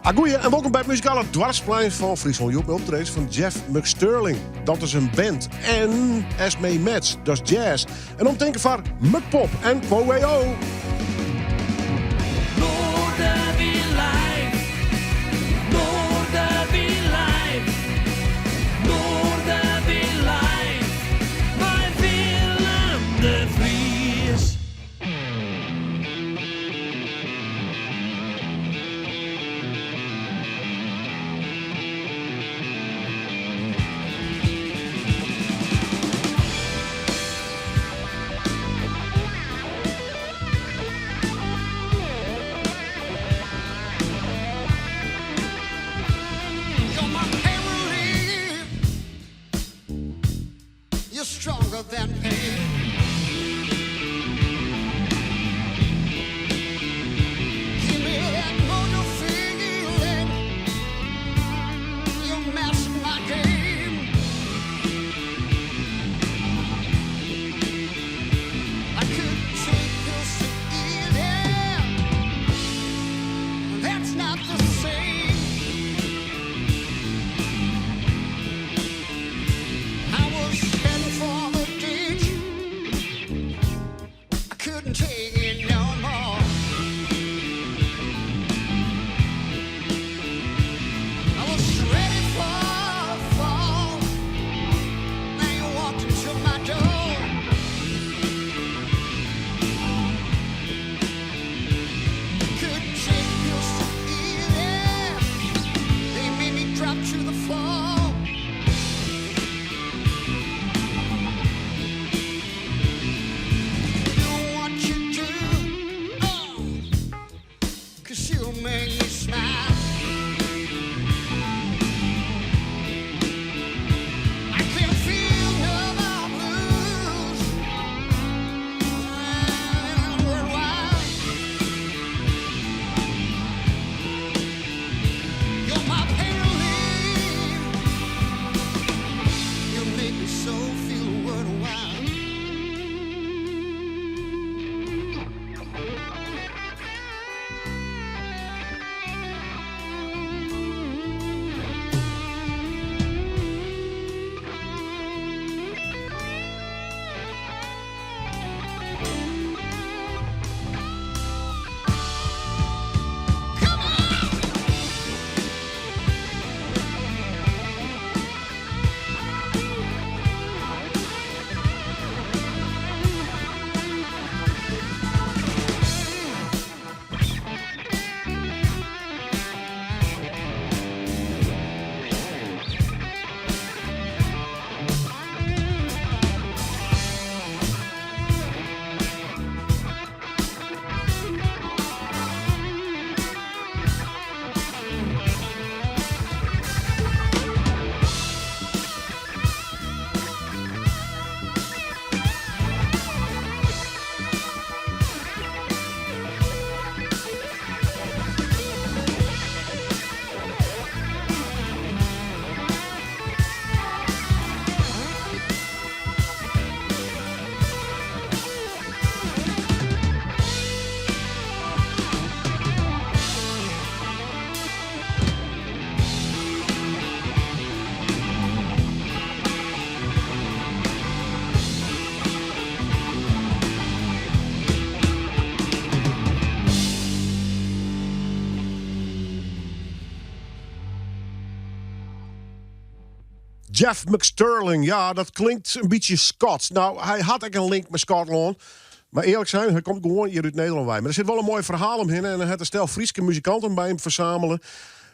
Agoeie en wolkom by it muzikale doarpsplein fan Fryslân. Hjoed mei optredens fan Jeff McSterling, dat is in band. En Esmee Metz, dat is jazz. En omtinken foar Mukpop en Quo. Jeff McSterling, ja, dat klinkt in bytsje Skots. Nou, hy hat ek in link mei Skotlân. Mar earlik sein, hy komt gewoan hjir út Nederlân wei. Mar der sit wol in moai ferhaal omhinne en hy hat in stel Fryske muzikanten by him fersamele.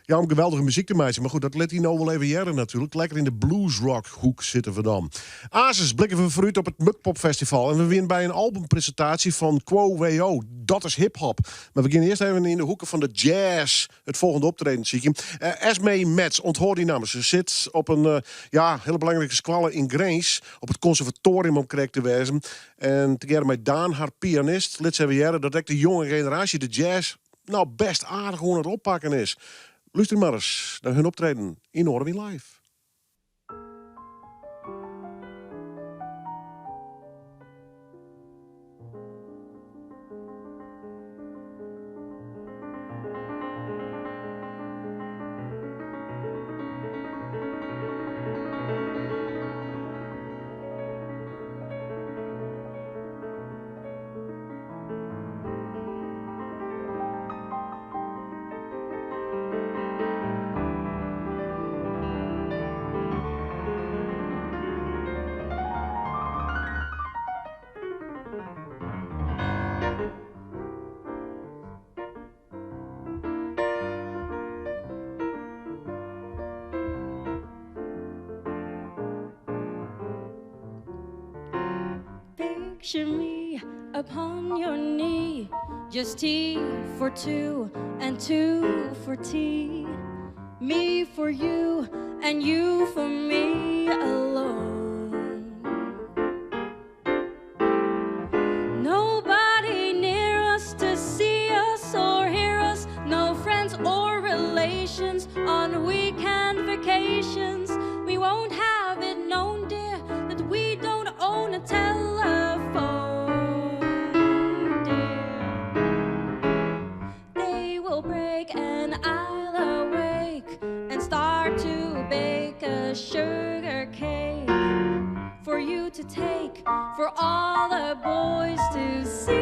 Ja, om geweldige muzyk te meitsjen. Mar goed, dat lit hy no wol even hearre natuerlik. Lekker yn de bluesrock hoek sitte we dan. Aansens blikke we foarút op it Mukpop Festival. En we wiene by in albumpresintaasje fan Quo WO. Dat is hiphop. Mar we gean earst even yn de hoeke fan de jazz it folgjende optreden sykjen. Eh, Esmee Metz, ûnthâld dy namme. Se sit op in eh, ja, hiele belangrike skoalle yn Grins. Op it konservatoarium om krekt te wêzen. En tegearre mei Daan, har pianist, lit se even hearre dat ek de jonge generaasje de jazz nou best aardich oan it oppakken is. Lúster mar ris nei hun optreden yn Noardewyn Live. Picture me upon your knee, just tea for two and two for tea. Me for you and you for me alone. Nobody near us to see us or hear us, no friends or relations on weekend vacations. We won't have it known, dear, that we don't own a telephone, dear. Day will break and I'll awake and start to bake a sugar cake for you to take, for all the boys to see.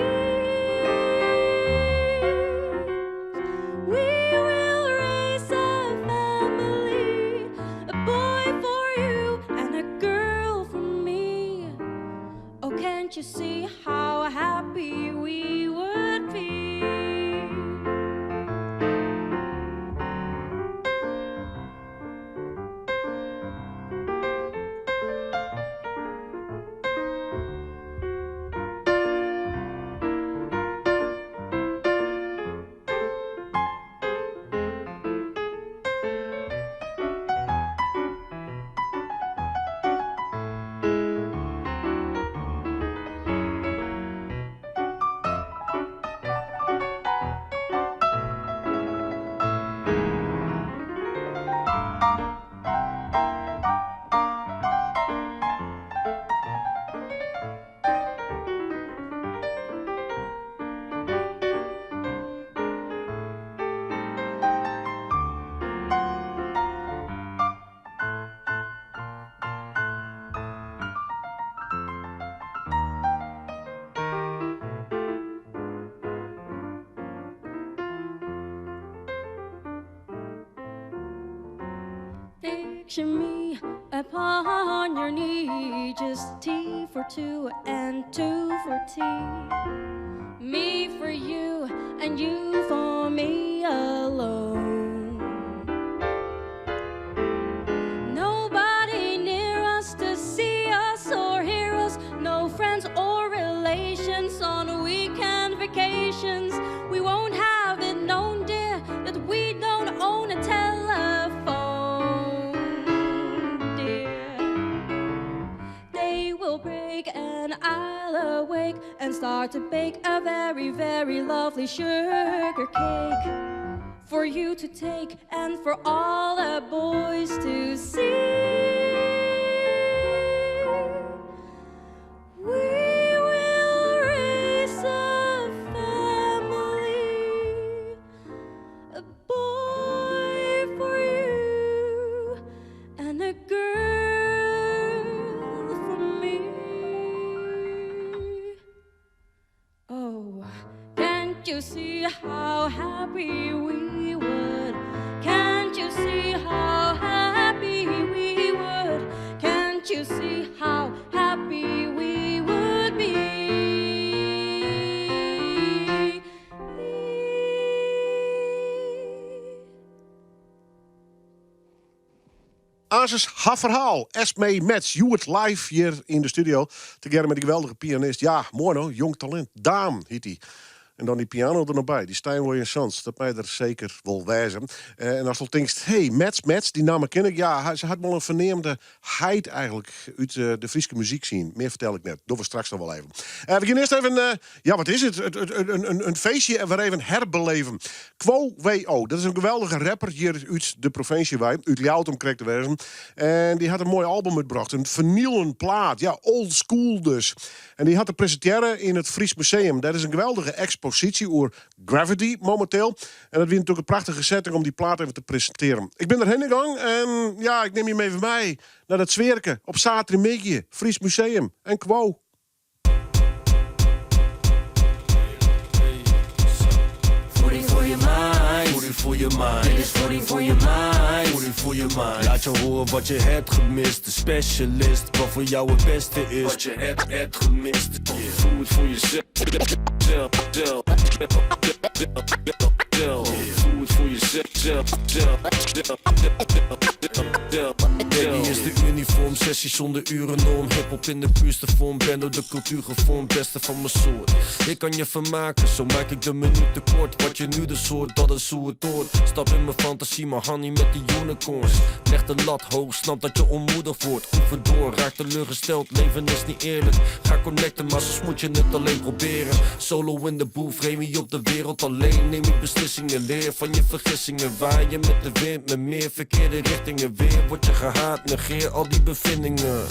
We will raise a family, a boy for you and a girl for me. Oh, can't you see how happy we would be? Picture me upon your knee, just tea for two and two for tea. Me for you and you for me alone. Nobody near us to see us or hear us, no friends or relations on weekend vacations. We won't have it known, dear, that we don't own a telephone, dear. Day will break and I'll awake and start to bake a very, very lovely sugar cake for you to take and for all the boys to see. We will raise a family, a boy for you and a girl for me. Oh, can't you see how happy we would? Can't you see how happy we would? Can't you see how happy we would be? Aansens har ferhaal. Esmee Metz, hjoed live hjir yn de studio. Tegearre mei dy geweldige pianist. Ja, moai no, jong talint. Daan hjit hy. En dan dy piano der noch by, dy Steinway Sons. Dat mei der seker wol wêze. En ast al tinkst, hey, Metz, Metz, dy namme ken ik. Ja, se hat wol in ferneamde heit eigenlik út de Fryske muzykscene. Mear fertel ik net, dogge we straks noch wol even. We gean earst even, ja, wat is it? In feestje wer even herbeleven. Quo WO, dat is in geweldige rapper hjir út de provinsje wei, út Ljouwert om krekt te wêzen. En dy hat in moai album útbrocht, in finylen plaat, ja, old school dus. En dy hat er presintearre yn it Frysk Museum. Dêr is in geweldige eksposysje oer graffiti mominteel. En dat wie natuerlik in prachtige setting om dy plaat even te presintearjen. Ik bin derhinne gong en ja, ik nim jim even mei nei dat sfearke op saterdeimiddei, Frysk Museum en Quo. Voeding voor je mind. Voeding voor je mind. Dit is voeding voor je mind. Voeding voor je mind. Laat je horen wat je hebt gemist. De specialist, wat voor jou het beste is. Wat je hebt, hebt gemist. Voer het voor jezelf. Zelf, zelf, zelf, zelf. Voer het voor jezelf. Baggy is de uniform, sessie zonder urennorm. Hiphop in de puurste vorm, ben door de cultuur gevormd, beste van mijn soort. Ik kan je vermaken, zo maak ik de minuten kort. Wat je nu de soort, dat is hoe het hoort. Stap in mijn fantasie, maar honey met die unicorns. Leg de lat hoog, snap dat je onmoedig wordt. Oefen door, raak teleurgesteld, leven is niet eerlijk. Ga connecten, maar soms moet je het alleen proberen. Solo in de booth, Remy op de wereld alleen. Neem ik beslissingen, leer van je vergissingen. Waai je met de wind, met meer verkeerde richtingen. Weer word je gehaat, negeer al die bevindingen.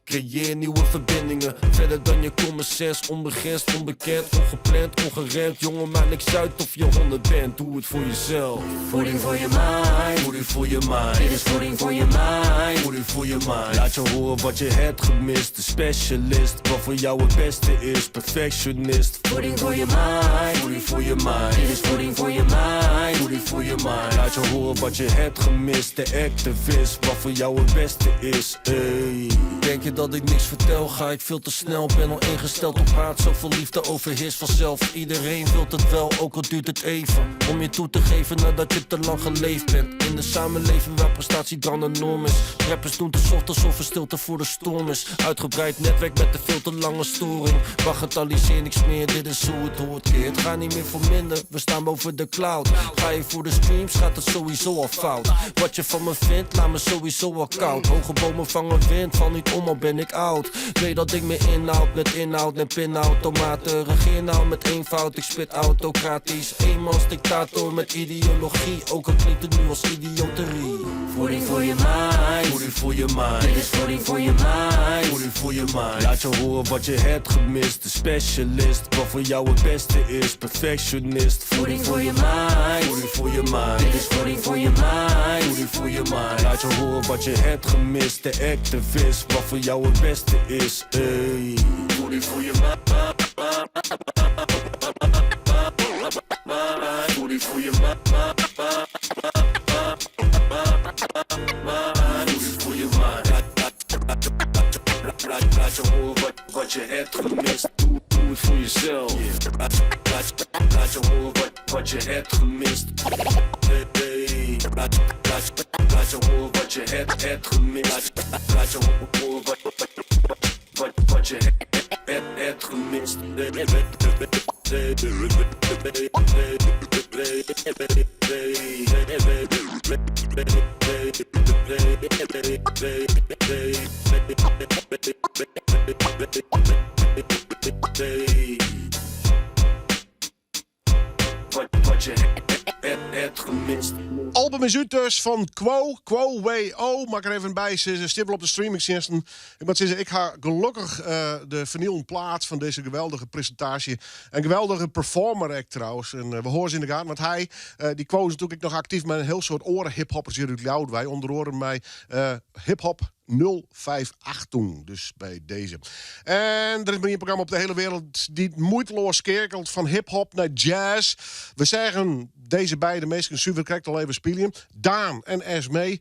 Creëer nieuwe verbindingen, verder dan je common sense. Onbegrensd, onbekend, ongepland, ongeremd. Jongen, maakt niks uit of je 100 bent, doe het voor jezelf. Voeding voor je mind. Voeding voor je mind. Dit is voeding voor je mind. Voeding voor je mind. Laat je horen wat je hebt gemist. De specialist, wat voor jou het beste is. Perfectionist. Voeding voor je mind. Voeding voor je mind. Dit is voeding voor je mind. Voeding voor je mind. Laat je horen wat je hebt gemist. De activist, wat voor jou het beste is. Ey. Denk je dat ik niks vertel? Ga ik veel te snel? Ben al ingesteld op haat. Zoveel liefde overheerst vanzelf. Iedereen wilt het wel, ook al duurt het even. Om je toe te geven nadat je te lang geleefd bent. In de samenleving waar prestatiedrang de norm is. Rappers doen te soft alsof er stilte voor de storm is. Uitgebreid netwerk met de veel te lange storing. Bagatelliseer niks meer, dit is hoe het hoort. Keer. Het gaat niet meer voor minder, we staan boven de cloud. Ga je voor de streams, gaat het sowieso al fout. Wat je van me vindt, laat me sowieso al koud. Hoge bomen vangen wind, val niet om, al ben ik oud. Weet dat ik me inhoud met inhoud en pinautomaten. Regeer nou met eenvoud, ik spit autocratisch. Eenmans dictator met ideologie, ook al klinkt het nu als idioterie. Voeding voor je mind. Voeding voor je mind. Dit is voeding voor je mind. Voeding voor je mind. Laat je horen wat je hebt gemist. De specialist, wat voor jou het beste is. Perfectionist. Voeding voor je mind. Voeding voor je mind. Dit is voeding voor je mind. Voeding voor je mind. Laat je horen wat je hebt gemist. De activist, wat voor jou het beste is. Ey. Voeding voor je mind. Voeding voor je mind. Voeding voor je mind. Laat je horen wat je hebt gemist. Doe het voor jezelf. Laat je horen wat je hebt gemist. Hey, hey. Laat je horen wat je hebt gemist. Laat je horen wat je hebt gemist. Wat je hebt gemist. Album is uit dus van Quo, Quo W O. Maak er even bij, ze stippel op de streamingdiensten. Ik moet zeggen, ik ga gelukkig de vinyl plaat van deze geweldige presentatie. Een geweldige performer act trouwens. En we horen ze in de gaten, want hij, die Quo is natuurlijk nog actief met een heel soort oren hiphoppers hier uit Ljouwert. Onder oren mij hiphop 058 toen, dus bij deze. En er is maar een programma op de hele wereld die moeiteloos kerkelt van hiphop naar jazz. We zeggen deze beide mensen super correct al even spelen. Daan en Esmee.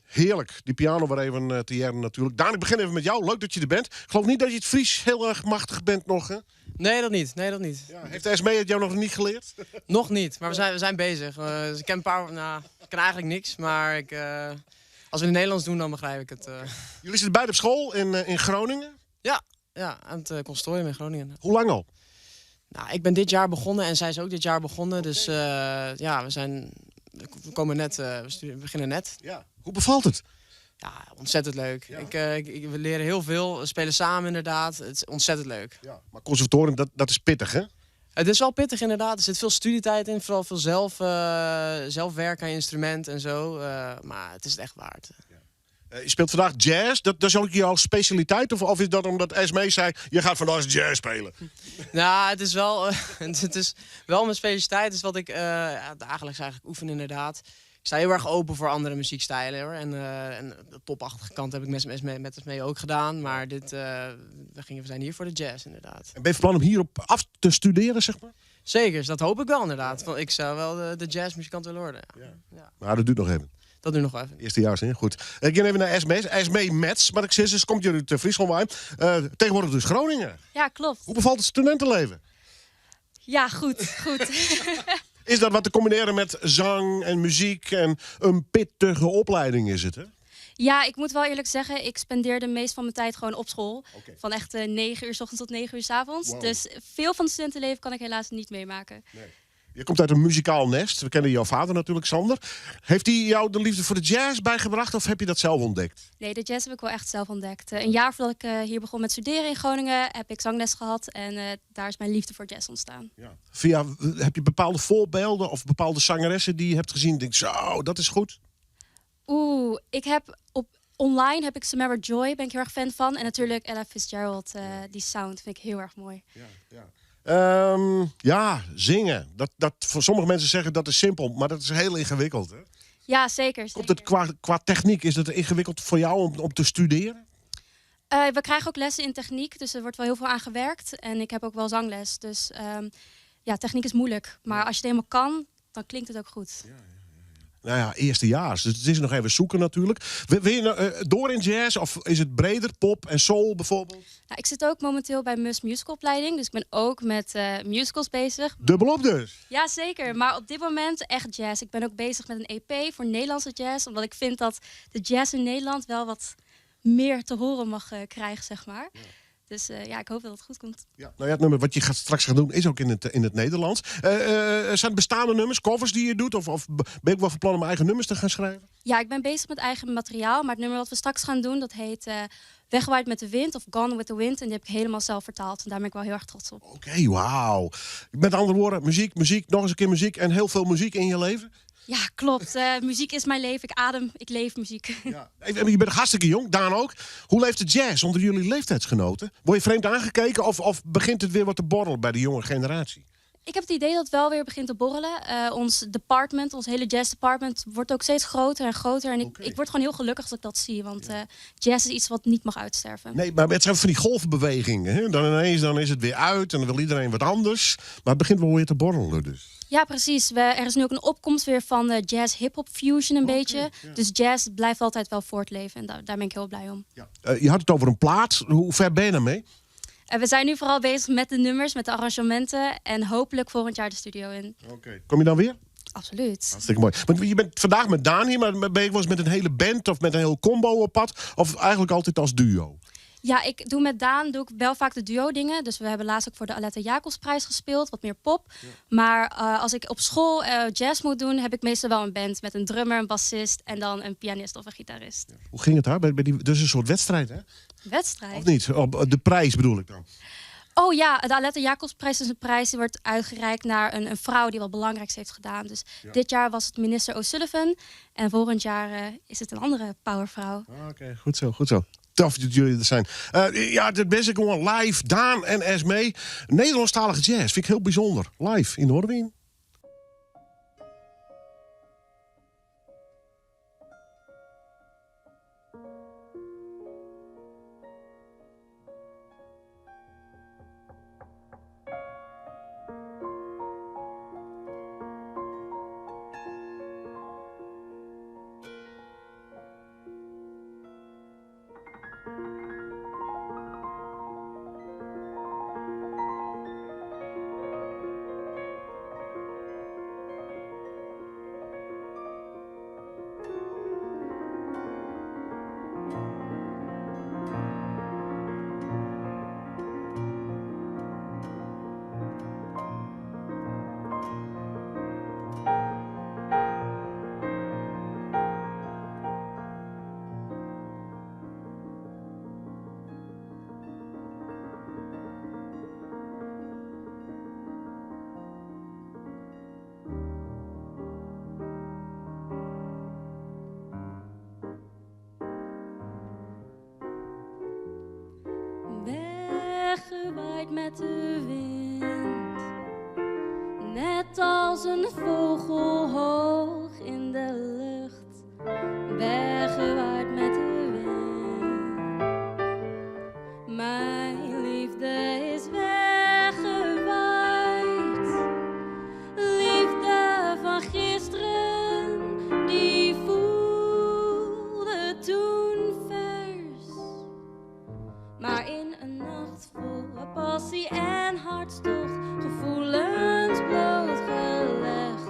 Heerlijk, die piano weer even te jaren natuurlijk. Daan, ik begin even met jou. Leuk dat je er bent. Ik geloof niet dat je het Fries heel erg machtig bent nog, hè? Nee, dat niet. Nee, dat niet. Ja, heeft Esmee het jou nog niet geleerd? Nog niet, maar we zijn bezig. Dus ik ken een paar, nou, ik ken eigenlijk niks, maar ik, als we het Nederlands doen, dan begrijp ik het. Jullie zitten beide op school in Groningen? Ja, ja, aan het conservatorium in Groningen. Hoe lang al? Nou, ik ben dit jaar begonnen en zij is ook dit jaar begonnen. Okay. Dus ja, we zijn, we komen net, we beginnen net. Ja. Hoe bevalt het? Ja, ontzettend leuk. Ja. We leren heel veel, we spelen samen inderdaad. Het is ontzettend leuk. Ja, maar conservatorium, dat is pittig, hè? Het is wel pittig inderdaad. Er zit veel studietijd in, vooral veel zelfwerk aan je instrument en zo. Maar het is het echt waard. Ja. Je speelt vandaag jazz. Dat is ook jouw specialiteit? Of is dat omdat Esmee zei, je gaat vandaag jazz spelen? Nou, het is wel mijn specialiteit. Het is wat ik dagelijks eigenlijk oefen inderdaad. Ik sta heel erg open voor andere muziekstijlen, hoor. En de popachtige kant heb ik met Esmee ook gedaan. Maar we zijn hier voor de jazz inderdaad. En ben je van plan om hierop af te studeren, zeg maar? Zeker, dat hoop ik wel inderdaad. Want ik zou wel de jazzmuzikant willen worden. Ja. Ja. Ja. Maar dat duurt nog even. Dat duurt nog wel even. Eerste jaar, hè? Goed. Ik ga even naar Esmee. Esmee Metz, maar ik zeg, ze komt jullie uit Friesland. Tegenwoordig dus Groningen. Ja, klopt. Hoe bevalt het studentenleven? Ja, goed, goed. Is dat wat te combineren met zang en muziek en een pittige opleiding is het, hè? Ja, ik moet wel eerlijk zeggen, ik spendeer de meest van mijn tijd gewoon op school. Van echt 9 uur 's ochtends tot 9 uur 's avonds. Wow. Dus veel van het studentenleven kan ik helaas niet meemaken. Je komt uit een muzikaal nest. We kennen jouw vader natuurlijk, Sander. Heeft hij jou de liefde voor de jazz bijgebracht of heb je dat zelf ontdekt? Nee, de jazz heb ik wel echt zelf ontdekt. Een jaar voordat ik hier begon met studeren in Groningen, heb ik zangles gehad. En daar is mijn liefde voor jazz ontstaan. Ja. Via, heb je bepaalde voorbeelden of bepaalde zangeressen die je hebt gezien? Denk, zo, dat is goed. Oeh, ik heb op online heb ik Samara Joy, ben ik heel erg fan van. En natuurlijk Ella Fitzgerald, die sound vind ik heel erg mooi. Ja, zingen. Dat, voor sommige mensen zeggen dat is simpel, maar dat is heel ingewikkeld. Hè? Ja, zeker. Komt het qua techniek, is dat ingewikkeld voor jou om te studeren? We krijgen ook lessen in techniek, dus er wordt wel heel veel aan gewerkt. En ik heb ook wel zangles, dus ja, techniek is moeilijk. Maar als je het helemaal kan, dan klinkt het ook goed. Nou ja, eerstejaars. Dus het is nog even zoeken natuurlijk. Wil je nou, door in jazz of is het breder, pop en soul bijvoorbeeld? Nou, ik zit ook momenteel bij Mus Musicalopleiding, dus ik ben ook met musicals bezig. Dubbelop dus? Ja, zeker. Maar op dit moment echt jazz. Ik ben ook bezig met een EP voor Nederlandse jazz, omdat ik vind dat de jazz in Nederland wel wat meer te horen mag krijgen. Dus ja, ik hoop dat het goed komt. Ja. Nou ja, het nummer wat je straks gaat doen is ook in het Nederlands. Zijn het bestaande nummers, covers die je doet? Of ben ik wel van plan om eigen nummers te gaan schrijven? Ja, ik ben bezig met eigen materiaal. Maar het nummer wat we straks gaan doen, dat heet Weggewaaid met de Wind of Gone with the Wind. En die heb ik helemaal zelf vertaald. En daar ben ik wel heel erg trots op. Oké, wauw. Met andere woorden, muziek, muziek, nog eens een keer muziek en heel veel muziek in je leven? Ja, klopt. Muziek is mijn leven. Ik adem, ik leef muziek. Ja. Even, je bent hartstikke jong, Daan ook. Hoe leeft de jazz onder jullie leeftijdsgenoten? Word je vreemd aangekeken of begint het weer wat te borrelen bij de jonge generatie? Ik heb het idee dat het wel weer begint te borrelen. Ons department, ons hele jazz department, wordt ook steeds groter en groter. En ik word gewoon heel gelukkig als ik dat zie. Want jazz is iets wat niet mag uitsterven. Nee, maar het zijn van die golfbewegingen. Hè? Dan ineens dan is het weer uit en dan wil iedereen wat anders. Maar het begint wel weer te borrelen dus. Ja, precies. Er is nu ook een opkomst weer van de jazz-hip-hop fusion een beetje. Dus jazz blijft altijd wel voortleven en daar ben ik heel blij om. Ja. Je had het over een plaat. Hoe ver ben je daarmee? We zijn nu vooral bezig met de nummers, met de arrangementen. En hopelijk volgend jaar de studio in. Oké. Kom je dan weer? Absoluut. Hartstikke mooi. Want je bent vandaag met Daan hier, maar ben je wel eens met een hele band of met een heel combo op pad? Of eigenlijk altijd als duo? Ja, ik doe met Daan doe ik wel vaak de duo dingen. Dus we hebben laatst ook voor de Aletta Jacobsprijs gespeeld, wat meer pop. Maar als ik op school jazz moet doen, heb ik meestal wel een band met een drummer, een bassist en dan een pianist of een gitarist. Ja. Hoe ging het daar? Dus een soort wedstrijd, hè? Wedstrijd? Of niet? Op de prijs bedoel ik dan. Oh ja, de Aletta Jacobsprijs is een prijs die wordt uitgereikt naar een vrouw die wat belangrijks heeft gedaan. Dus dit jaar was het minister O'Sullivan en volgend jaar is het een andere powervrouw. Ah, oké, goed zo, goed zo. Tof dat jullie er zijn. Ja, dit ben ik gewoon live. Daan en Esmee. Nederlandstalige jazz vind ik heel bijzonder. Live in Noardewyn. Weggewaaid met de wind, net als een vogel hoog in de lucht. Weggewaaid met de wind, mijn liefde is weggewaaid. Liefde van gisteren, die voelde toen vers. Maar in een nacht vol passie en hartstocht, gevoelens blootgelegd.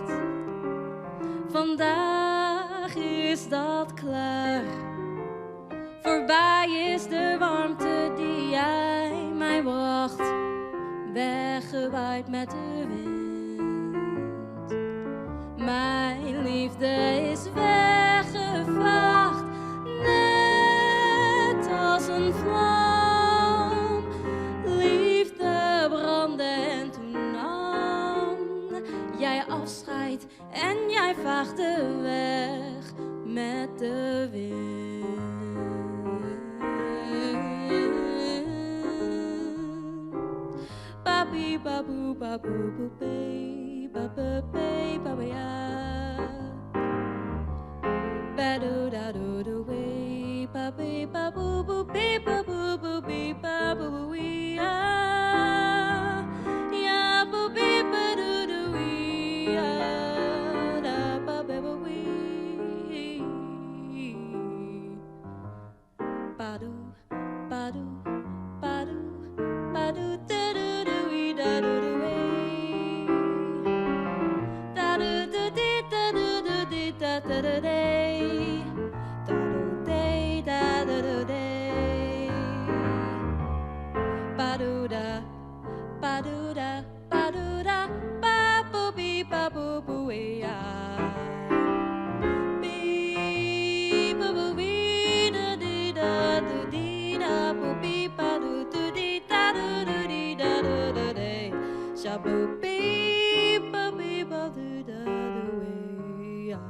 Vandaag is dat klaar. Voorbij is de warmte die jij mij bracht, weggewaaid met de wind. Mijn liefde is weggevaagd, net als een vlam. Liefde brandde en toen nam jij afscheid en jij vaagde weg met de wind. Papi, baboe, baboe, boe, ba, ba, ba, ba, ya. Ba, do, da, do, do, we, ba, be, ba, boo, boo, be, ba, boo, boo, be, ba, boo, boo, we, ah. Ya, boo, be, ba, do, do, we, ah, da, ba, ba, ba, we. Ba, do, ba, do, ba, do, ba, do, da, do, do, we, da, do, do, we. Da, do, do, di, da, do, do, di, da, da, do, day. Da, do, day, da, do, do, day. Ba, do, da, ba, do, da, ba, do, da, ba, bo, bi, ba, bo, bo, we, ah. Bi, bo, bo, bi, da, di, da, do, di, da, bo, bi, ba, do, do, di, da, do, do, di, da, do, do, day. Sha, bo, bi, ba, bi, ba, do, da, do, we, ah.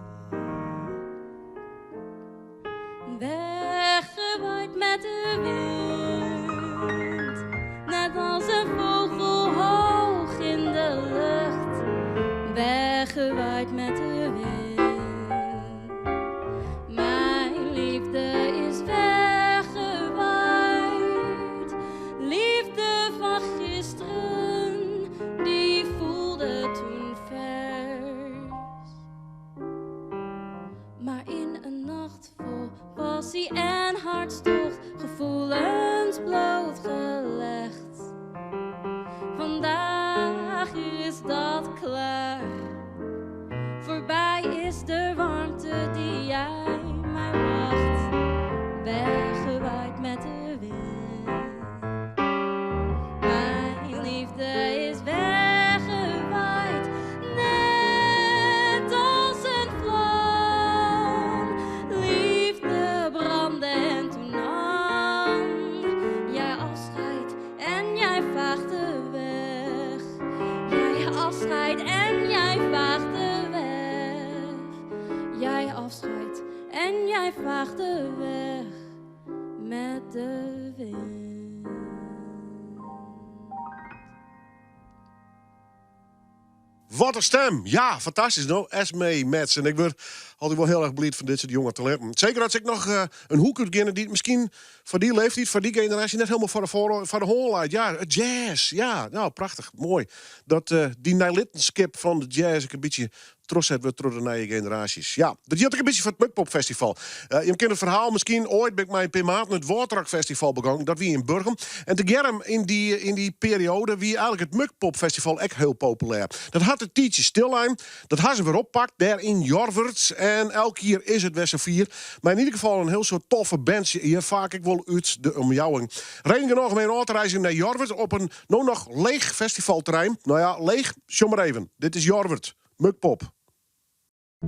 Weggewaaid met de wind, net als een vogel hoog in de lucht. Weggewaaid met de wind. Mijn liefde is weggewaaid. Liefde van gisteren, die voelde toen vers. Maar in een nacht vol passie en hartstocht, gevoelens blootgelegd. Vandaag is dat klaar. Voorbij is de warmte die jij mij bracht, weggewaaid met de wind. Mijn liefde is weggewaaid, net als een vlam. Liefde brandde en toen nam jij afscheid en jij vaagde weg. Jij afscheid en jij vaagde weg. Jij afscheid en jij vaagde weg met de wind. Wat een stem! Ja, fantastisch, no? Esme Metz. En ik word altijd wel heel erg blij van dit soort jonge talenten. Zeker als ik nog een hoek uit kennen die misschien voor die leeftijd, voor die generatie net helemaal voor de hoorn leidt. Ja, jazz. Ja, nou, prachtig. Mooi. Dat die nijlittenskip van de jazz ik een beetje trots het wordt door de nieuwe generaties. Ja, dat hield ik een beetje van het Mukpop Festival. Je kent het verhaal misschien. Ooit ben ik mijn P-maat het Waterrock Festival begonnen. Dat wie in Burgum. En te Germ in die periode wie eigenlijk het Mukpop Festival echt heel populair. Dat had het tientje stillijn. Dat had ze weer oppakt daar in Jorwert. En elk jaar is het weer vier. Maar in ieder geval een heel soort toffe bands hier vaak ik wel uit de omjouwing. Reden genoeg om een te reizen naar Jorwert op een nou nog leeg festivalterrein. Nou ja, leeg, zoek maar even. Dit is Jorwert. Mukpop. I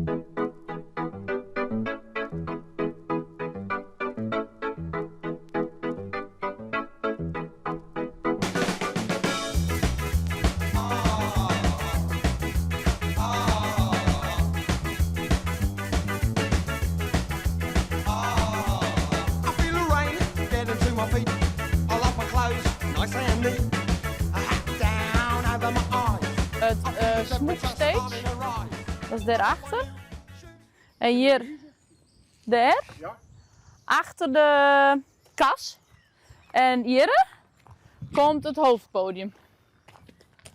feel the rain getting to my feet. I love my clothes, nice and neat. A hat down over my eyes. Het Smook Stage, dat is daarachter. En hier, daar, achter de kas. En hier komt het hoofdpodium.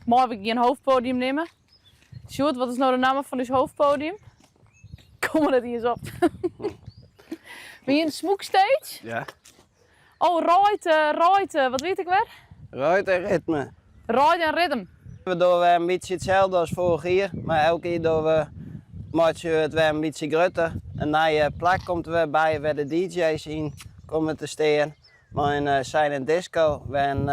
Mooi we geen hoofdpodium nemen. Sjoerd, wat is nou de naam van dit hoofdpodium? Kom er net eens op. Ben je een Smook Stage? Ja. Oh, Rooit, wat weet ik weer? Rooit en ritme. Rooit en ritme. We doen een beetje hetzelfde als vorig jaar, maar elke keer doen we meitsje we it wer in bytsje grutter. In nije plak komt der wer by wêr de DJ's yn komme te stean. Mei in silent disco, wer in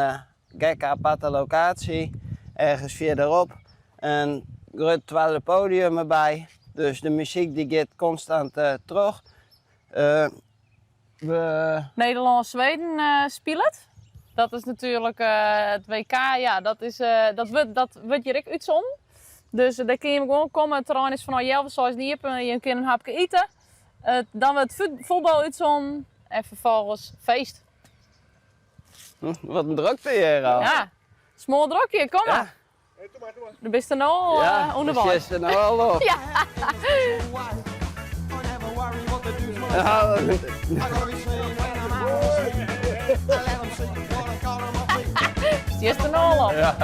gekke aparte lokaasje ergens fierderop. In grut twadde podium derby. Dus de muzyk dy giet konstant troch. We. Nederlân-Sweden spilet. Dat is natuerlik it WK, ja, dat, is, dat, wurdt, dat wurdt hjir ek útsonden. Dus dêr kinne je gewoan komme. It terrein is fanôf healwei seis iepen. Je kinne in hapke ite. Dan wurdt fuotbal útsonden en ferfolgens feest. Wat in drokte hjir al. Ja, smoardrok hjir, kom mar. Do bist der no al ûnderweis. Ja, bist der no al op. Ja. Stiest der no al op. Ja,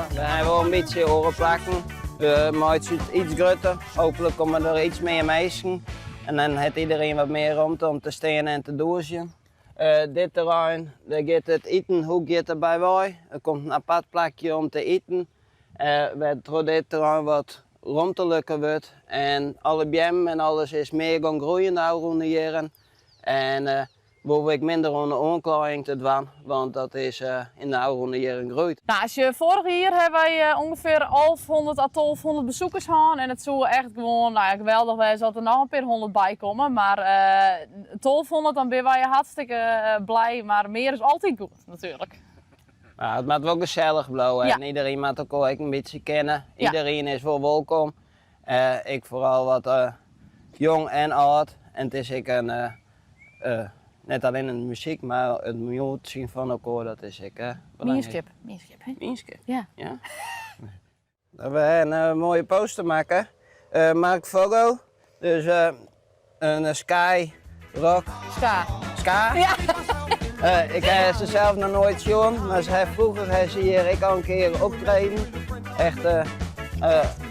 we hawwe wol in bytsje oare plakken. We meitsje it iets grutter. Hooplik komme der iets mear minsken. En dan hat iedereen wat mear romte om te stean en te dûnsjen. Dit terrein, dêr giet it iten, hoe giet der by wei? Der komt in apart plakje om te iten, wêrtroch dit terrein wat romteliker wurdt. En alle beammen en alles is mear gong groeien de ôfrûne jierren. En hoege we ek minder oan de oanklaaiïng te dwaan, want dat is yn de ôfrûne jierren groeid. Nou, as je foarich jier hawwe wy ûngefear 1100 à 1200 besoekers hân en it soe echt gewoan, nou ja, geweldich wêze as der noch in pear hûndert by komme, mar 1200 dan binne wy hartstikke blij, mar mear is altyd goed natuerlik. Ja, it moat wol gesellich bliuwe en iderien moat elkoar ek in bytsje kenne. Iderien is wol wolkom. Ek foaral wat jong en âld. En it is ek in, net allinne de muzyk, mar it moetsjen fan elkoar, dat is ek belangryk. Mienskip, mienskip, hè? Mienskip, ja. Ja. We hawwe in moaie poster makke. Mark Fogo, dus in ska rock. Ska. Ska? Ja. Ik ha se sels noch noait sjoen, mar se ha froeger ha se hjir ek al in kear optreden. Echt de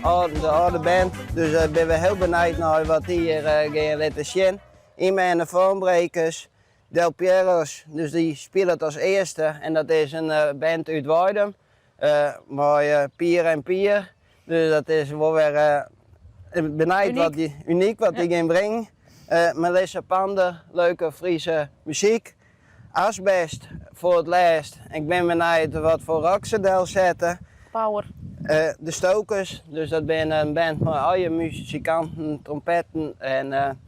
âlde band. Dus binne we hiel benijd nei wat dy hjir gean litte sjen. Yme en de Foonbrekers, Del Pieros, dus dy spilet as earste en dat is in band út Weidum mei Pier en Pier. Dus dat is wol wer benijd wat dy, unyk wat dy gean bringen. Melissa Pander, leuke Friese muzyk. Asbest foar it lêst. Ik bin benijd wat foar rock se delsette. Power. De Stokers, dus dat binne in band mei allegear muzikanten, trompetten en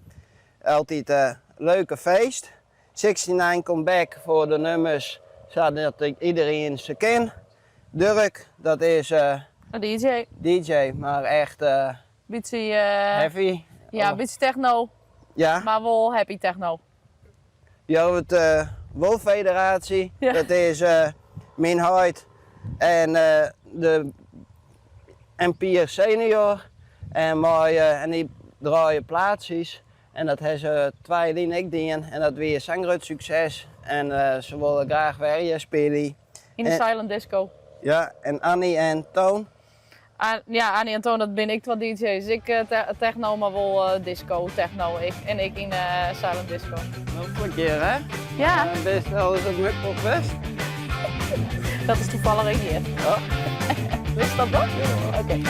altyd leuke feest. 69 Comeback foar de nummers sadat iederien se ken. Durk, dat is Een DJ. DJ, mar echt Bytsje, heavy. Ja, bytsje techno. Ja. Mar wol happy techno. Jo het Wolfederatie, Ja. dat is myn heit en de en Pier senior. En, mei, en dy draaie plaatsjes. En dat ha se twa jier lyn ek dien en dat wie sa'n grut sukses. En se wolle graach wer hjir spylje. Yn de silent disco. Ja, en Annie en Toon. Ja, Annie en Toon, dat binne ek twa DJ's. Ik techno, mar wol disco, techno. Ik, en ik yn silent disco. Noflik hjir, hè? Ja. Bist alris op Mukpop west? Dat is toevallig ek hjir. Ja. Wist dat wol? Ja. Oké.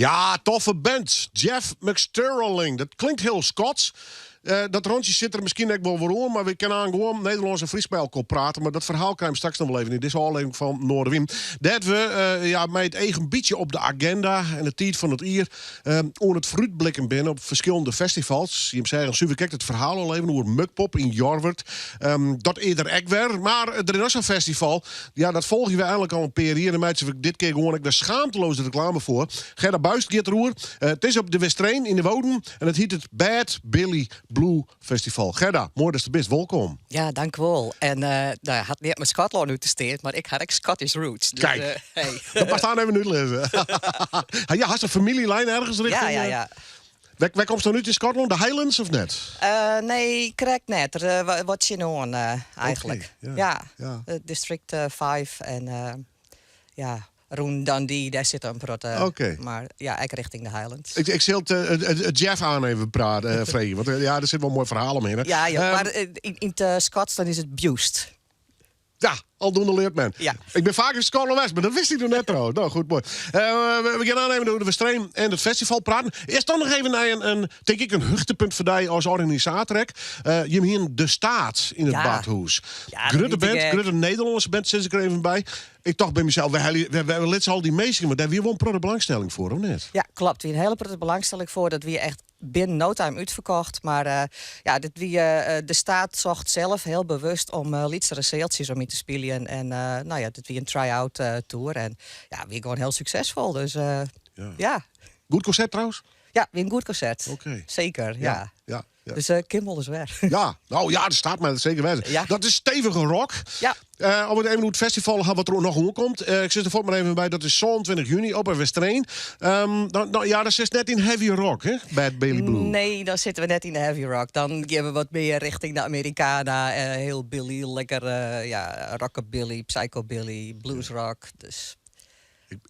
Ja, toffe band. Jeff McSterling. Dat klinkt heel Skots. Eh, dat rondje sit der miskien ek wol wer oan, mar we kinne oan gewoan Nederlânsk en Frysk by elkoar prate. Mar dat ferhaal krije we straks noch wol even yn dizze ôflevering fan Noardewyn. Dêr't we eh, ja, mei it each in bytsje op de agenda en de tiid fan it jier eh, oan it foarútblikken binne op ferskillende festivals. Jim seagen suver krekt it ferhaal al even oer Mukpop yn Jorwert. Ehm, dat is der ek wer. Mar der is noch sa'n festival. Ja, dat folgje we eigenlik al in pear jier. En meitsje we dit kear gewoan ek wer schaamteloos reklame foar. Gerda Buist giet deroer. Eh, it is op de Westereen yn de Wouden. En it hjit it Bad Billy Blue Festival. Gerda, moai datst der bist. Wolkom. Ja, dankwol. En uh, nou, hat net mei Skotlân út te stean, mar ik ha ek Scottish roots. Dus, Kijk, uh, hey. dat moatst dan even útlizze. ja, hast in famyljelyn ergens richting? Ja, ja, ja. Wêr, wêr komst dan út yn Skotlân? De Highlands of net? Uh, nee, krekt net. Er, uh, wat tsjinoan uh, eigenlik. Okay, ja. ja. ja. District 5 en ja, rûn Dundee, dêr sit in protte. Oké. Mar ja, ek richting de Highlands. Ik, ik sil it, Jeff oan even praten, freegje, want ja, der sit wol in moai ferhaal omhinne. Ja, ja mar yn, yn it Skots dan is it Bjûst. Ja, aldoende leart men. Ja. Ik bin faak yn Skotlân west, mar dat wist ik noch net trouwens. Nou, goed, moai. We gean oan even oer de Westereen en it festival praten. Earst dan noch even nei in, in tink ik, in hichtepunt foar dy as organisator. ek. Jim hienen De Staat yn it Ja. Badhûs. Ja, dat Grutte wie te band, gek. grutte Nederlânske band, sis ik der even by. Ik tocht by mysels, wêr helje, wêr, wêr litte se al dy minsken? Want dêr wie wol in protte belangstelling foar, of net? Ja, klopt. Wie in hiele protte belangstelling foar. Dat wie echt binnen no time útferkocht. Mar uh, ja, dit wie, uh, De Staat socht sels hiel bewust om uh, lytsere sealtsjes om yn te spyljen. En uh, nou ja, dit wie in try-out uh, tour. En ja, wie gewoan hiel suksesfol. Dus uh, Ja. ja. Goed konsert trouwens? Ja, wie in goed konsert. Oké. Seker, ja. Ja, ja. Dus uh, kin wolris wer. Ja, nou ja, De Staat mar seker wêze. Ja. Dat is stevige rock. Ja. Om it even oer it festival ha wat der noch oankomt. Ik sis der fuort mar even by, dat is 27 juny op 'e Westereen. Dan, dan, ja, dat is net yn heavy rock, hè? Bad Billy Blue. Nee, dan sitte we net yn de heavy rock. Dan gean we wat mear richting de Americana. Hiel Billy, lekker ja, rockabilly, psychobilly, bluesrock. Dus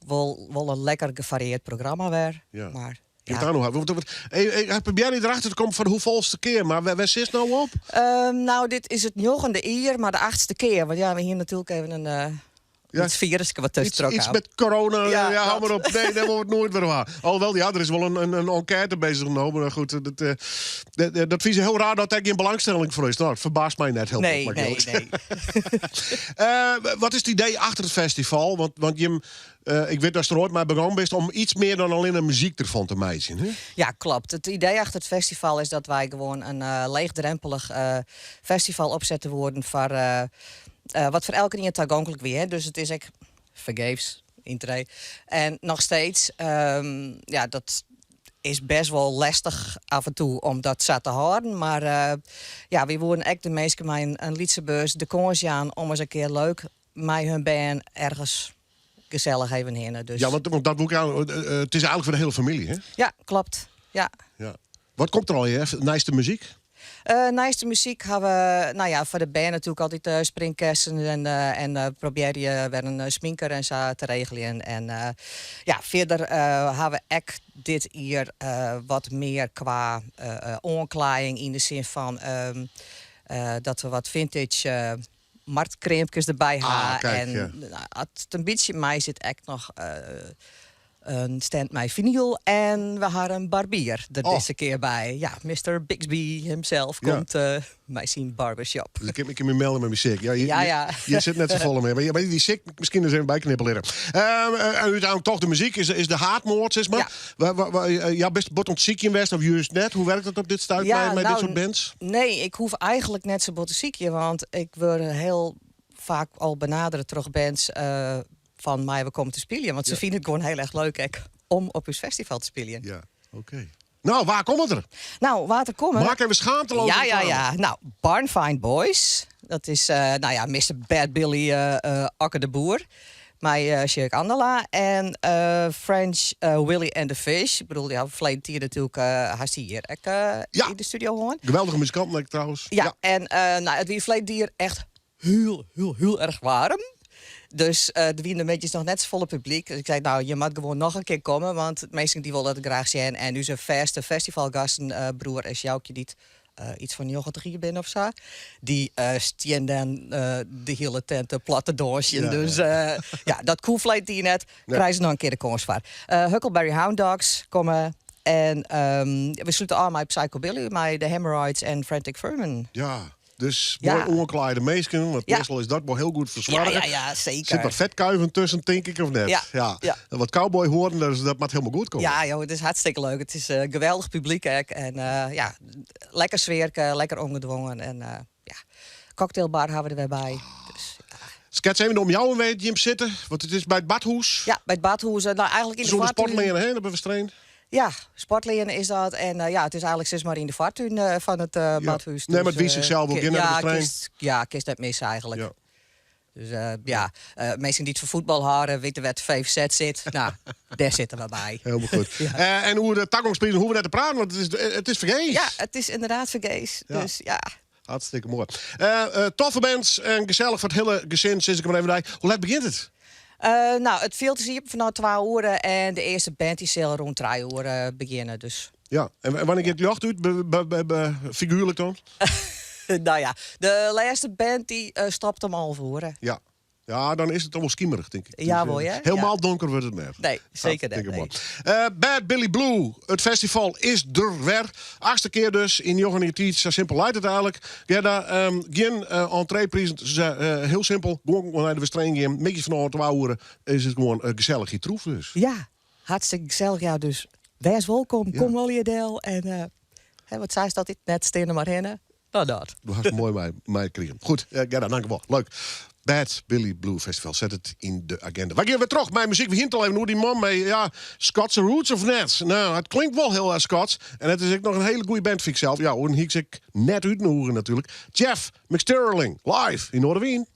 wol, wol in lekker gefarieerd programma wer. Ja. Mar Ja. ja. Daar nog, want, want, ik probearje derachter te kommen fan hoefolste kear, mar wêr, wêr sitst no op? Nou, dit is it njoggende jier, mar de achtste kear. Want ja, we hiene natuerlik even in Ja. iets firusje wat Iets, tusken iets met corona, ja, Ja, hou dat. maar op. Nee, daar wordt het nooit weer waar. Alhoewel, ja, er is wel een enquête bezig genomen. Maar goed, dat, dat, dat vind je heel raar dat daar geen belangstelling voor is. Nou, het verbaast mij net heel Nee, veel. maar nee, ik nee. Wat is het idee achter het festival? Want, want Jim, ik weet dat je er ooit mei begûn bist om iets mear dan allinne de muzyk derfan te meitsjen. Hè? Ja, klopt. It idee achter it festival is dat wy gewoan in leechdrompelich festival opsette woenen foar wat foar elkenien tagonklik wie. Hè. Dus it is ek fergees yntree. En noch steeds, ja, dat is best wol lestich af en toe om dat sa te hâlden. Mar ja, wy woenen ek de minsken mei in lytse beurs de kâns jaan om ris in kear leuk mei hun bern ergens gesellich even hinne. Dus Ja, want dat moet ik aan, it is eigenlik foar de hiele famylje, hè? ja, klopt. Ja. Ja. Wat komt der al, hè? Neist de muzyk? Neist de muzyk ha we, nou ja, foar de bern natuerlik altyd springkessen en probearje wer in sminker en sa te regeljen. En ja, fierder ha we ek dit jier wat mear kwa oanklaaiïng yn de sin fan dat we wat vintage marktkreamkes derby ha. Ah, kijk, en ja. nou, as it in bytsje meisit ek noch in stand mei vinyl. En we ha in barbier der Oh. dizze kear by. Ja, Mr. Bixby himself komt mei syn barbershop. Dus ik kin my melde mei myn sik. Ja, je, Ja, ja. Je sit net safolle mear. Maar dy sik miskien ris even byknippe litte. En úteinlik toch de muzyk is, is de haadmoot, sis mar. Ja. Ja, bist bot oan it sykjen west of just net? Hoe wurket dat op dit stuit Ja, mei dit nou, soart bands? Nee, ik hoech eigenlik net sa bot te sykjen, want ik wurd hiel faak al benadere troch bands fan meie we komme te spyljen. Want se fine it gewoan hiel erch leuk ek om op ús festival te spyljen. Ja, oké. Nou, wa komme der? Nou, wa der komme? Maak even schaamteloos Ja, ja, reclame. ja. Nou, Barn Find Boys. Dat is, nou ja, Mr. Bad Billy Akke de Boer. Mei Sjirk Andela. En French Willy and the Fish. Ik bedoel, ja, ferleden tiid natuerlik hast dy hjir ek Ja. yn de studio hân. Geweldige muzikant, like, trouwens. Ja, en nou, it wie ferleden jier echt hiel, hiel, hiel erch waarm. Dus der wiene de middeis noch net safolle publyk. Dus ik sei, nou, je moat gewoan noch in kear komme, want de minsken dy wolle it graach sjen. En ús fêste festivalgasten, broer en Sjoukje, dy't iets fan 90 jier binne of sa. Dy stean dan de hiele tent plat te dânsjen. Dus ja, dat koe ferline jier net. Krije se noch in kear de kâns foar. Huckleberry Hound Dogs komme. En we slute ôf mei Psychobilly, mei de Hemorrhoids en Frantic Furman. Ja, dus moai oanklaaide minsken, want meastal is dat wol hiel goed fersoarge. Ja, ja, seker. Sit wat fetkuiven tusken, tink ik, of net? Ja. Ja. En wat cowboyhoarnen, dus dat moat hielendal goed komme. Ja, joh, it is hartstikke leuk. It is geweldich publyk ek. En ja, lekker sfearke, lekker ongedwongen. En ja, cocktailbar ha we der wer by. Dus, ja. Skets even de omjouwing wêr't jim sitte, want it is by it Badhûs. Ja, by it Badhûs. Nou, eigentlik yn de Sûnder foartún. Sportleane, hè, dat we Ja, Sportleane is dat. En ja, it is eigentlik sis mar yn de foartún fan it Badhûs. Nee, mar it wiist sichsels wol gjin ja, nei de kinst, ja, kinst net misse eigentlik. Ja. Dus ja, minsken dy't fan fuotbal hâlde, witte wêr't de VVZ sit. Nou, dêr sitte we by. Hielendal goed. Ja. En oer de tagongsprizen hoege we net te praten, want it is fergees. Ja, it is ynderdaad fergees. Ja. Dus ja. Hartstikke moai. Toffe bands en gesellich foar it hiele gesin, sis ik mar even by. Hoe let begjint it? Nou, it fjild is iepen fanôf twa oere en de earste band dy sil rûn trije oere begjinne. Dus. Ja, en wannear giet it ljocht út, figuerlik dan? Nou ja, de lêste band dy stopt om alve oere. Ja. Ja, dan is it al wol skimerich, tink ik. Ja, Dus, wol, hè? Hielendal donker wurdt it net. Nee, seker net. Hartstikke moai. Bad Billy Blue, it festival is der wer. Achtste kear dus yn njoggen jier tiid. Sa simpel leit it eigentlik. Gerda, gjin entreeprizen. Hiel simpel. Gewoan nei de Westereen gean. Middeis fanôf twa oere is it gewoan gesellich hjir troef dus. Ja, hartstikke gesellich. Ja, dus wês wolkom. Kom allegear del. En hè, wat seist altyd? Net steane mar rinne. Nou, dat. Do hast moai meikrigen. Goed, Gerda, dankjewol. Leuk. Bad Billy Blue Festival, set it yn de agenda. Wy gean wer troch mei muzyk. We hiene it al even oer dy man mei, ja, Skotse roots of net? Nou, it klinkt wol hiel erch Skots. En it is ek noch in hiele goede band, fyn ik sels. Ja, oars hie ik se ek net útnûge natuerlik. Jeff McStirling, live yn Noardewyn.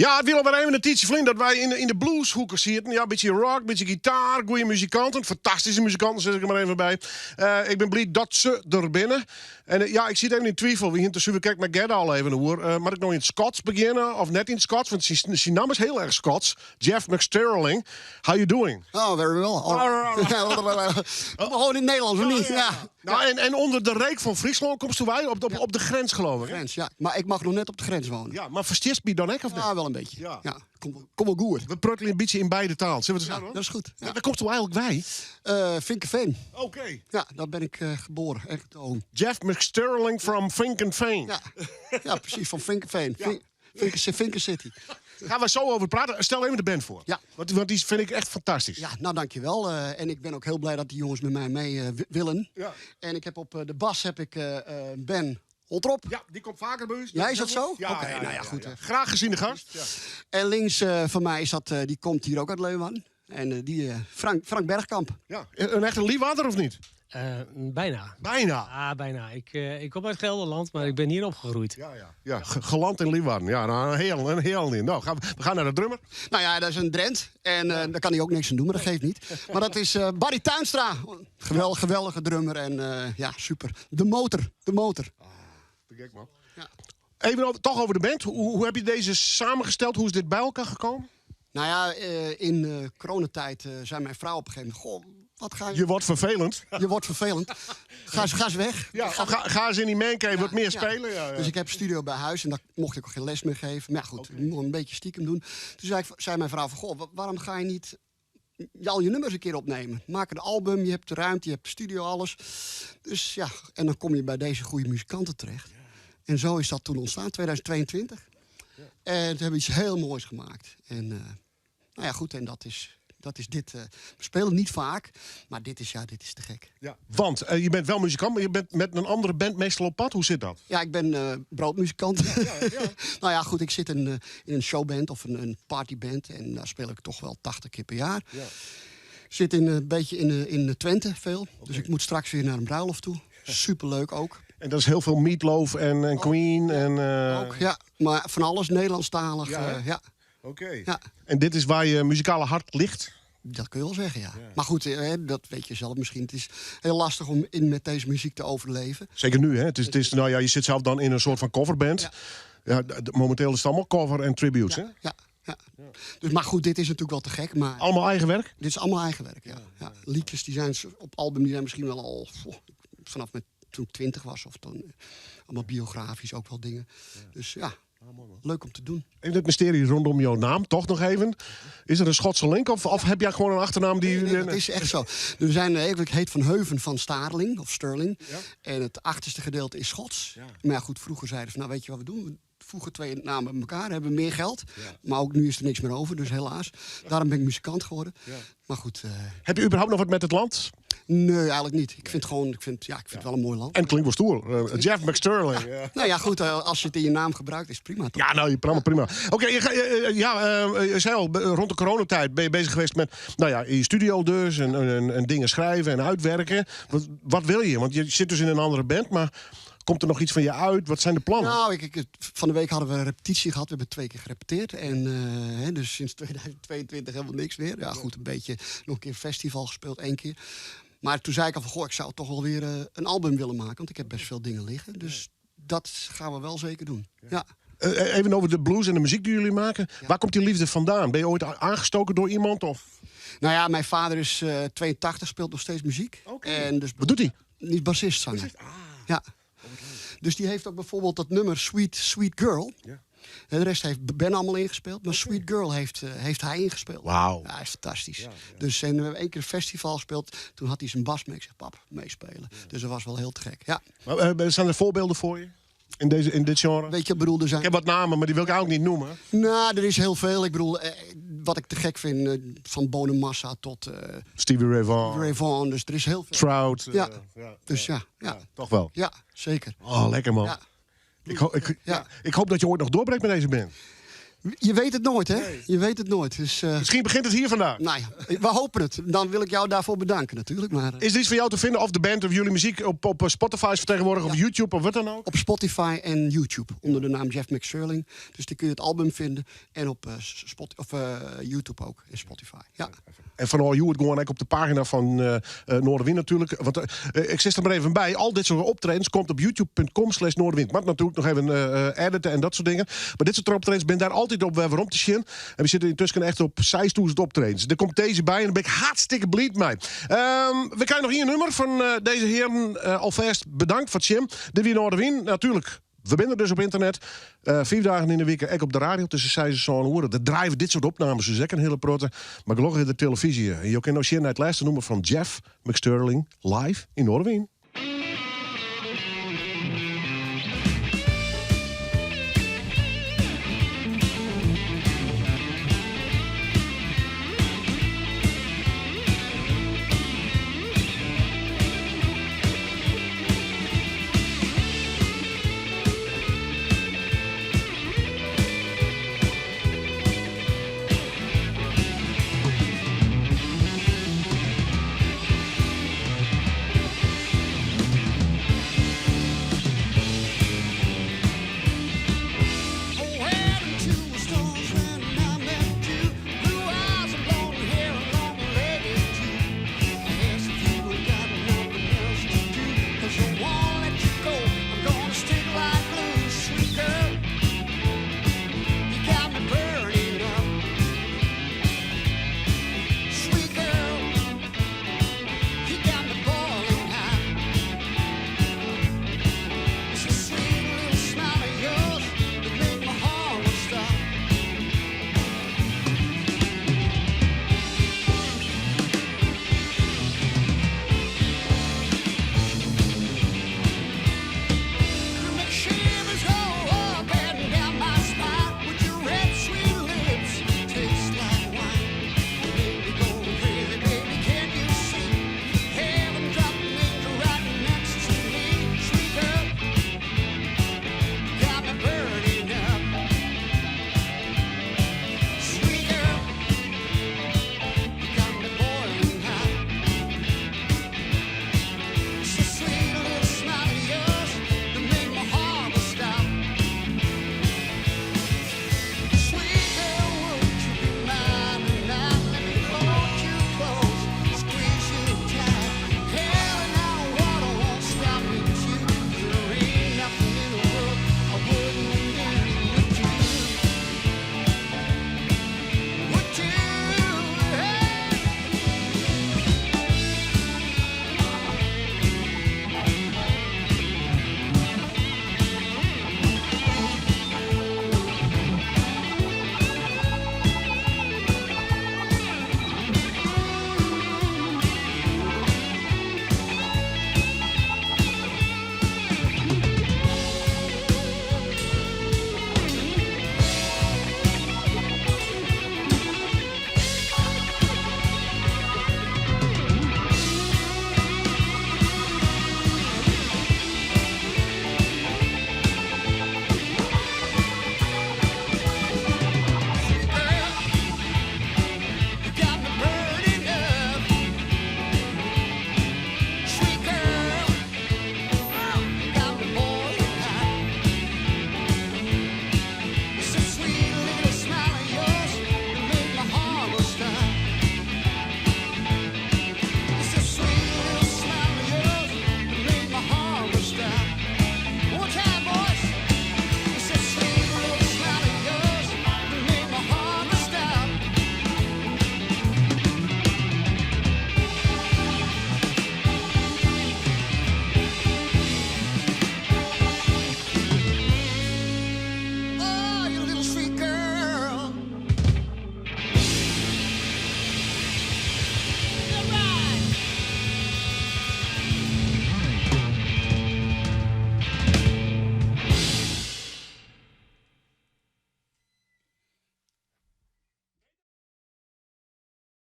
Ja, it wie al wer even in tiidsje ferlyn dat wy yn yn de blueshoeke sieten. Ja, bytsje rock, bytsje gitaar, goede muzikanten. Fantastyske muzikanten, sis ik der mar even by. Eh, ik bin bliid dat se der binne. En eh, ja, ik siet even yn twifel. We hiene it der suver krekt mei Gerda al even oer. Eh, moat ik no yn it Skots begjinne of net yn it Skots? Want syn, syn namme is hiel erch Skots. Jeff McStirling. How you doing? Oh, very well. Gewoon in het Nederlands, of niet? Ja. Nou, en, en ûnder de reek fan Fryslân komsto wei? Op, op, op de grens, geloof ik. hè? Grens, ja. Maar ik mag nog net op de grens wonen. Ja, mar ferstiest my dan ek of net? Ja, wel een beetje. Ja. Ja. Kom, kom wel goed. We pruttelje in bytsje yn beide talen. Sille we it sa Ja, doen? dat is goed. Ja. Wêr komsto eigenlik wei? Eh, Vinkeveen. Oké. Ja, daar ben ik eh, geboren en getogen. Jeff McStirling from Vinkeveen. Ja. ja, precies, van Vinkeveen. Vink, Vinken, Vinken City. Gaan we zo over praten. Stel even de band voor. Ja. Want, want die vind ik echt fantastisch. Ja, nou dankjewel. Eh en ik ben ook heel blij dat die jongens met mij mee eh, willen. Ja. En ik heb op eh, de bas heb ik eh, eh, Ben Holtrop. Ja, die komt vaker bij ons. Ja, is dat zo? Ja, Oké, ja, nou ja, ja, goed. ja. hè. Graag gezien de gast. Ja. En links eh, van mij is dat, eh, die komt hier ook uit Leeuwarden. En eh, die, eh, Frank, Frank Bergkamp. Ja. Een echte Leeuwarder of niet? Eh, bijna. Bijna. Ah, bijna. Ik, eh, ik kom uit Gelderland, maar ik ben hier opgegroeid. Ja, ja. Ja, ge- geland in Leeuwarden. Ja, nou, een heel, een heel niet. Nou, gaan we, we gaan naar de drummer. Nou ja, dat is een Drent. En eh, daar kan hij ook niks aan doen, maar dat geeft niet. Maar dat is eh, Barry Tuinstra. Gewel, geweldige drummer en eh, ja, super. De motor, de motor. Te gek, man. Ja. Even over, toch over de band. Hoe, hoe heb je deze samengesteld? Hoe is dit bij elkaar gekomen? Nou ja, eh, in eh coronatijd eh, zei mijn vrouw op een gegeven moment... Goh, wat ga je... Je wordt vervelend. Je wordt vervelend. Ga eens, ga eens weg. Ja, ga, ga eens in die mancave wat meer Ja. spelen. Ja, ja. Dus ik heb studio bij huis en daar mocht ik ook geen les meer geven. Maar ja, goed, ik moet een beetje stiekem doen. Toen zei, ik, zei mijn vrouw van, goh, wa- waarom ga je niet al je nummers een keer opnemen? Maak een album, je hebt de ruimte, je hebt de studio, alles. Dus ja, en dan kom je bij deze goede muzikanten terecht. En zo is dat toen ontstaan, 2022. En toen hebben we iets heel moois gemaakt. En eh, nou ja, goed, en dat is, dat is dit. eh, we spelen niet vaak, maar dit is, ja, dit is te gek. Ja. Want eh, je bent wel muzikant, maar je bent met een andere band meestal op pad. Hoe zit dat? Ja, ik ben eh, broodmuzikant. nou ja, goed, ik zit in, eh, in een showband of een, een partyband. En daar speel ik toch wel 80 keer per jaar. Zit in, eh, een beetje in, eh, in Twente veel. Dus ik moet straks weer naar een bruiloft toe. Superleuk ook. En dat is heel veel Meatloaf en, en Queen. En, eh, Ook, ja. Maar van alles Nederlandstalig. Ja, hè? Ja, ja, Oké. Ja. En dit is waar je muzikale hart ligt? dat kun je wel zeggen, ja. Maar goed, eh, hè, dat weet je zelf misschien. Het is heel lastig om in met deze muziek te overleven. Zeker nu, hè? Het is, het is, nou ja, je zit zelf dan in een soort van coverband. Ja. d- momenteel is het allemaal cover en tributes, hè? Ja, ja. Dus, maar goed, dit is natuurlijk wel te gek. Maar Allemaal eigen werk? Dit is allemaal eigen werk, ja. ja. Liedjes die zijn op album die zijn misschien wel al goh, vanaf mijn, toen ik 20 was. Of toen, eh, allemaal biografisch ook wel dingen. Dus ja, leuk om te doen. Even het mysterie rondom jouw naam, toch nog even. Is er een Schotse link of, of heb jij gewoon een achternaam die... Nee, dat is echt zo. We zijn eh, eigenlijk heet Van Heuven van Starling of Sterling. En het achterste gedeelte is Schots. Maar ja, goed, vroeger zeiden ze, nou weet je wat we doen? We voegen twee namen bij elkaar, hebben meer geld. Maar ook nu is er niks meer over, dus helaas. Daarom ben ik muzikant geworden. Maar goed, eh, Heb je überhaupt nog wat met het land? nee, eigenlijk niet. Ik vind gewoon, ik vind, ja, ik vind het wel een mooi land. En het klinkt wel stoer. Eh, Jeff McStirling. Ja. Nou ja, goed, eh, als je het in je naam gebruikt, is het prima toch? Ja, nou, je- prima. prima. Oké, je ga- eh, eh, ja, eh, je zei al, rond de coronatijd ben je bezig geweest met nou ja, in je studio dus en, en, en dingen schrijven en uitwerken. Wat, wat wil je? Want je zit dus in een andere band, maar komt er nog iets van je uit? Wat zijn de plannen? Nou, ik, ik, van de week hadden we een repetitie gehad. We hebben twee keer gerepeteerd. En eh, hè, dus sinds 2022 helemaal niks meer. Ja, goed, een beetje nog een keer festival gespeeld, één keer. Maar toen zei ik al van, goh, ik zou toch wel weer eh, een album willen maken. Want ik heb best veel dingen liggen. Dus dat gaan we wel zeker doen. Ja. Eh, even over de blues en de muziek die jullie maken. Waar komt die liefde vandaan? Ben je ooit aangestoken door iemand? Of? Nou ja, mijn vader is eh 82, speelt nog steeds muziek. En dus, Wat doet hij? Niet bassist, zanger. Ja. Dus die heeft ook bijvoorbeeld dat nummer Sweet, Sweet Girl. En de rest heeft Ben allemaal ingespeeld. Maar Sweet Girl heeft, eh, heeft hij ingespeeld. Wauw. Ja, is fantastisch. Dus en we hebben één keer een festival gespeeld. Toen had hij zijn bas mee. Ik zeg, pap, meespelen. Dus dat was wel heel te gek. Ja. Maar, eh, zijn er voorbeelden voor je? In, deze, in dit genre? Weet je, ik bedoel, er zijn... Ik heb wat namen, maar die wil ik eigenlijk niet noemen. Nou, er is heel veel. Ik bedoel, eh, wat ik te gek vind, eh, van Bonamassa tot eh Stevie Ray Vaughan, Ray Vaughan. Dus er is heel veel. Trout. eh, Ja. ja, Dus ja, ja. Toch wel. Ja, zeker. Oh, lekker man. Ja. Ik, ho- ik, ja. ik hoop dat je ooit nog doorbreekt met deze band. Je weet het nooit, hè? Je weet het nooit. Dus, Misschien begint het hier vandaag. Nou ja, we hopen het. Dan wil ik jou daarvoor bedanken natuurlijk. Maar, Is er iets voor jou te vinden? Of de band of jullie muziek op, op Spotify is vertegenwoordigd of YouTube of wat dan ook? Op Spotify en YouTube onder de naam Jeff McSurling. Dus daar kun je het album vinden. En op, Spot, of, YouTube ook en Spotify. Ja. En van al het gewoon ook op de pagina van Noardewyn natuurlijk. Want ik zit er maar even bij. Al dit soort optredens komt op youtube.com slash Noardewyn. Maar natuurlijk nog even editen en dat soort dingen. Maar dit soort optredens ben daar altijd op weer om te zien. En we zitten intussen echt op 6000 optredens. Er komt deze bij en daar ben ik hartstikke blij mee. We krijgen nog één nummer van deze heren. Alvast bedankt voor het Jim. De Wie Noardewyn natuurlijk. We zijn er dus op internet. 5 dagen in de week, ook op de radio tussen 6 en 7 uur. De drijven dit soort opnames, dus ook een hele protte. Maar gelukkig in de televisie. En je kan nog zien naar het laatste nummer van Jeff McSterling live in Noardewyn.